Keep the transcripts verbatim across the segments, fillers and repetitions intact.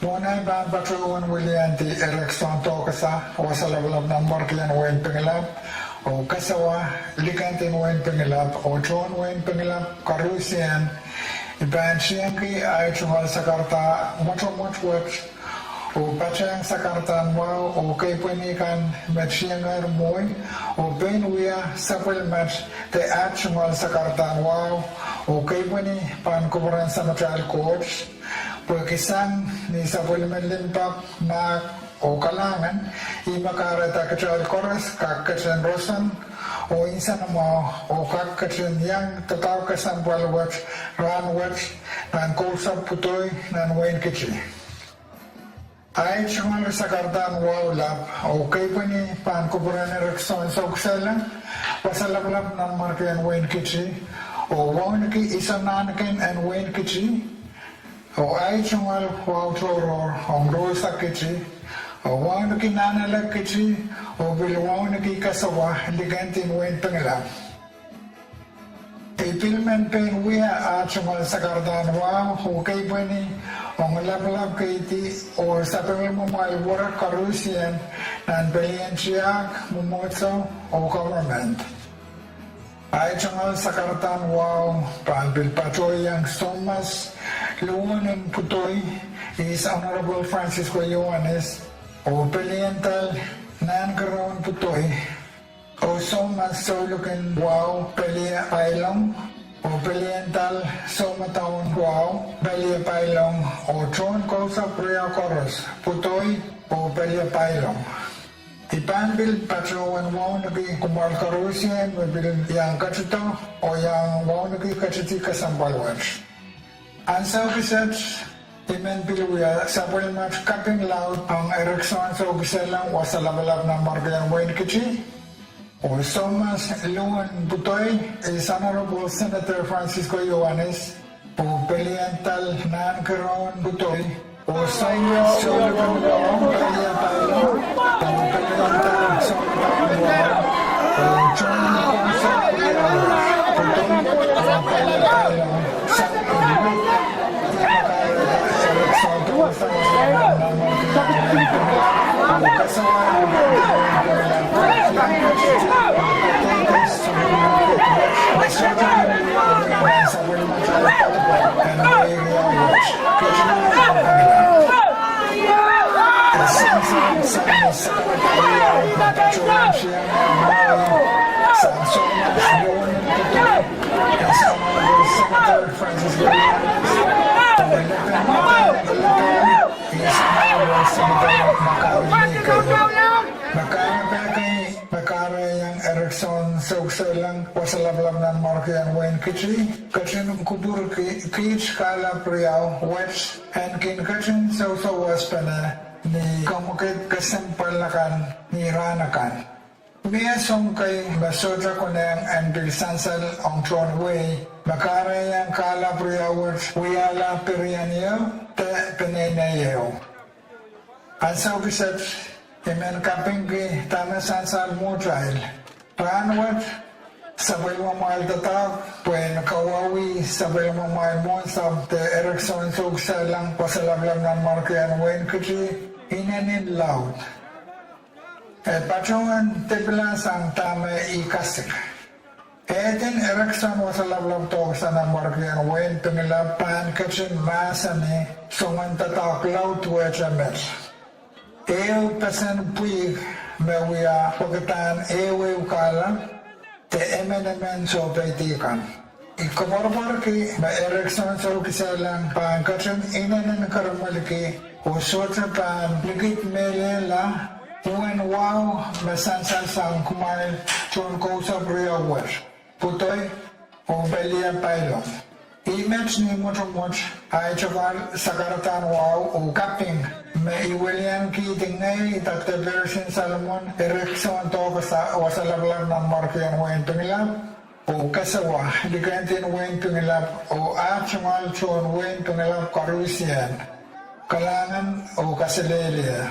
Mwohn ei pahn patohwen wiliandi Erickson Tokasa Wasa Lapalap Nanmwarkien Wehin Pingelap oh Kesewa Likendin Wehin Pingelap oh tohn Wehin Pingelap koarusie, I pahn tiengki ahi tungoal sakaradahn mwotomwot wet oh patehng sakaradahn wahu oh kehpwehn kan me tiengehr mwohi oh pein wia sapwellimet de aht tungoal sakaradahn wahu oh kehpwehn pahn kupwuren Samatail Koht, pwehki sang ni sapwellime limpoak, mahk oh kalahngan, ih me kahrehda kitail koaros kak ketin roson oh nsenamwahu oh kak ketin iang doadoahk kesempwal wet rahnwet nan kousapw pwutoi nan wehin Kiti. Ahi tungoal sakaradahn wahu lap oh kehpwehn pahn kupwuren Erickson Soukisehleng Wasa Lapalap Nanmwarkien Wehin Kiti oh wauneki Isonahn Kin en Wehin Kiti oh ahi tungoal wahu tohrohr ong Rosa Kiti oh wauneki Nahnalek Kiti oh pil wauneki Kesewa Likendin Wehin Pingelap. I pil men pein wia aht tungoal sakaradahn wahu oh kehpwehn ong lapalap keidi oh sapenglimamwail werek koarusie nan pelien tiahk, mwomwohdiso oh government. Ahi tungoal sakaradahn wahu pahn pil patohiong Soumas Luhn en Pwutoi, His Honorable Francisco Ioanis, oh Peliendal Nahnkeroun Pwutoi, oh Soumas Souluk en Wahu Pelie Pailong, oh Peliendal Soumadaun Wahu Pelie Pailong, oh tohn kousapw riau koaros, Pwutoi oh Pelie Pailong. I pahn pil patohwen wauneki kumwail koarusie me pil iang ketido oh iang wauneki ketidi kesempwal wet. Ansou kiset, I men pil wia sapwellimet kaping laud ong Erickson Soukisehleng Wasa Lapalap Nanmwarkien Wehin Kiti, oh Soumas Luhn Pwutoi, His Honorable Senator Francisco Ioanis, oh Peliendal Nahnkeroun Pwutoi, oh Soumas Souluk en Wahu Pelie Pailong, oh Peliendal Soumadaun Wahu, oh tohn kousapw riau, Pwutoi oh Pelie Pailong, sang ni Me kahrehiong Erickson Soukisehleng Wasa Lapalap Nanmwarkien Wehin Kiti ketin kupwurki kiht kahlap riau wet en kin ketin sousowaspene ni kamwakid kesempwal akan ni rahn akan. Mie soahng kei me sohte konehng en pil sansal ong tohn wehi me kahrehiong kahlap riau wet wiahla pirien ieu de peneinei ieu. Ansou kiset, I men kapingki dahme sansal mwohtail. Rahnwet, sapwellimamwail doadoahk pwehn kawauwih sapwellimamwail mwohnsapw de Erickson Soukisehleng Wasa Lapalap Nanmwarkien Wehin Kiti inenen laud. E patohwen dipila sang dahme I kasik. Ehden Erickson Wasa Lapalap Tokasa Nanmwarkien Wehin Pingelap pahn ketin mahsanih soangen doadoahk laud duwehte met. Ehu pesen pwihk me wia pwekidahn ehuehu kahlap de emenemen soupeidi kan. I koapworopworki me Erickson Soukisehleng pahn ketin inenen keremwelki oh sohte pahn likidmehlelehla uwen wahu me sansal sang kumwail tohn kousapw riau wet, Pwutoi oh Pelie Pailong. Ih met ni mwotomwot ahi tungoal sakaradahn wahu oh kaping me I weliankihdi ngehi Doctor Percy Solomon Erickson Tokasa Wasa Lapalap Nanmwarkien Wehin Pingelap oh Kesewa Likendin Wehin Pingelap oh aht tungoal tohn wehin Pingelap koarusie. Kalahngan oh kaselehlie.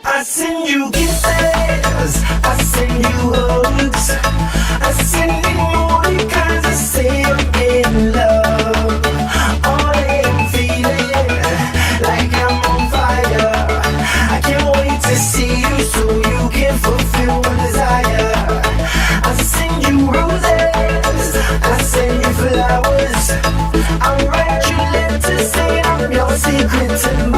I send you kisses, I send you hugs, I send you more because I say I'm in love. All I am feeling like I'm on fire. I can't wait to see you so you can fulfill my desire. I send you roses, I send you flowers. I write you letters saying I'm your secret admirer.